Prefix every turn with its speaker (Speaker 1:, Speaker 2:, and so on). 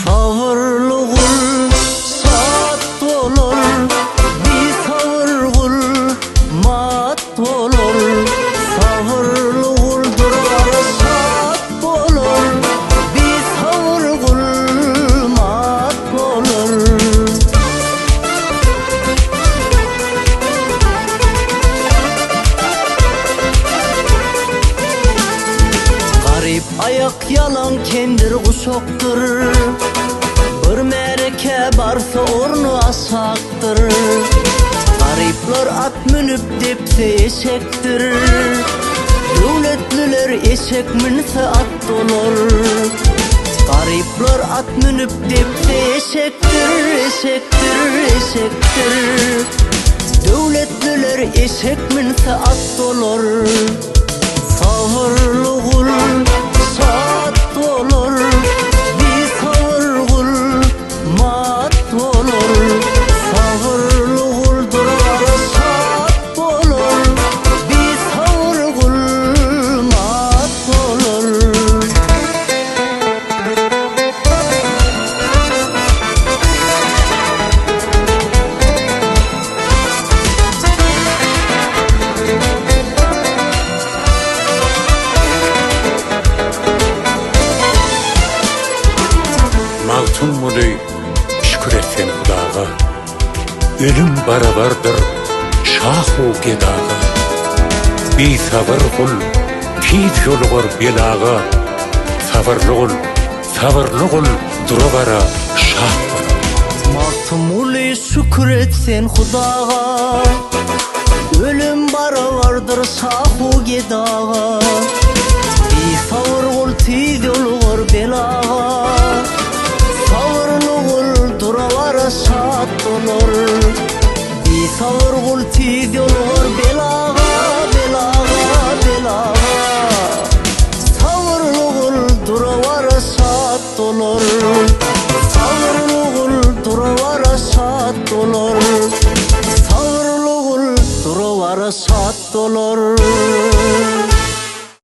Speaker 1: Sabyrly gul şat bolar, bisabyr gul mat bolar. Sabyrly gul durar şat bolar, bisabyr gul mat bolar. Garyp aýak ýalaň kendir guşakdyr, Bir märeke barsa orny aşakdyr. Garyplar at münüp depse eşekdir, Döwletliler eşek münse at bolar. Garyplar at münüp depse eşekdir, eşekdir, eşekdir. Döwletliler eşek münse at bolar. Sabyrly gul şat bolar, bisabyr gul mat bolar. Sabyrly gul durar şat bolar, bisabyr gul mat bolar.
Speaker 2: Magtymguly, şükür et sen Hudaga, Ölüm barabardyr şah-u gedaga. Bisabyr gul tiz ýolugar belaga, Sabyrly gul, sabyrly gul dura-bara şat bolar.
Speaker 1: Magtymguly, şükür et sen Hudaga, Ölüm barabardyr şah-u gedaga. Bisabyr gul tiz ýolugar belaga, Sabyrly gul dura-bara şat bolar. Bisabyr gul tiz ýolugar belaga, belaga, belaga. Sabyrly gul dura-bara şat bolar. Sabyrly gul dura-bara şat bolar. Sabyrly gul dura-bara şat bolar.